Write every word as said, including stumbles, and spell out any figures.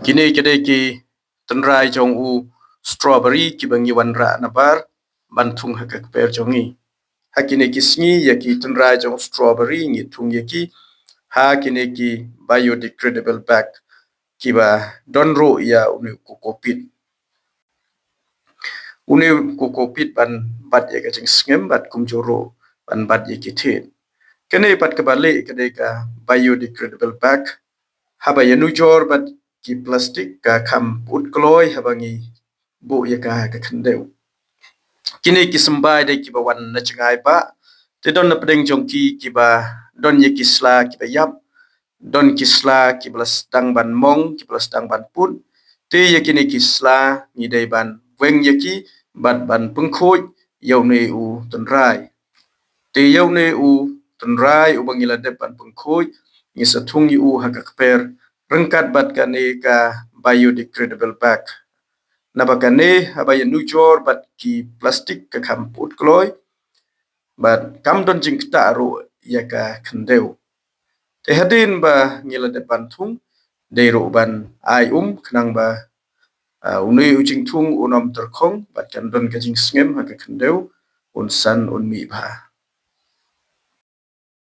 Kine ki dei ki tynrai jong u strawberry kiba ngi wanrah nabar ban thung ha ka kper jong ngi. Ha kine ki sngi ïa ki tynrai jong u strawberry ngi thung ïa ki ha kine ki biodegradable bag kiba don ruh ïa une u coco peat. Une u coco peat ban bat ïa ka jingsngem bad kumjuh ruh ban bat ïa ki thied. Kane pat kaba lieh ka dei ka biodegradable bag. Haba ïanujor bad ki plastik ka kham put kloi haba ngi buh ïa ka ha ka khyndew. Kine ki symbai dei kiba wan na jngai ba te don na pdeng jong ki kiba don ïa ki sla kiba ïap, don ki sla kiba la sdang ban mong, kiba la sdang ban put. Te ïa kine ki sla ngi dei ban weng ïa ki bad ban pynkhuid ïa une u tynrai. Te ïa une u tynrai uba ngi la dep ban pynkhuid ngi sa thung ïa u ha ka kper ryngkat bad kane ka biodegradable bag. Naba kane haba ïanujor bad ki plastik ka kham put kloi bad kam don jingktah ruh ïa ka khyndew. Te hadien ba ngi la dep ban thung dei ruh ban ai um khnang ba une u jingthung un ym tyrkhong bad kan don ka jingsngem ha ka khyndew, un san un mih bha.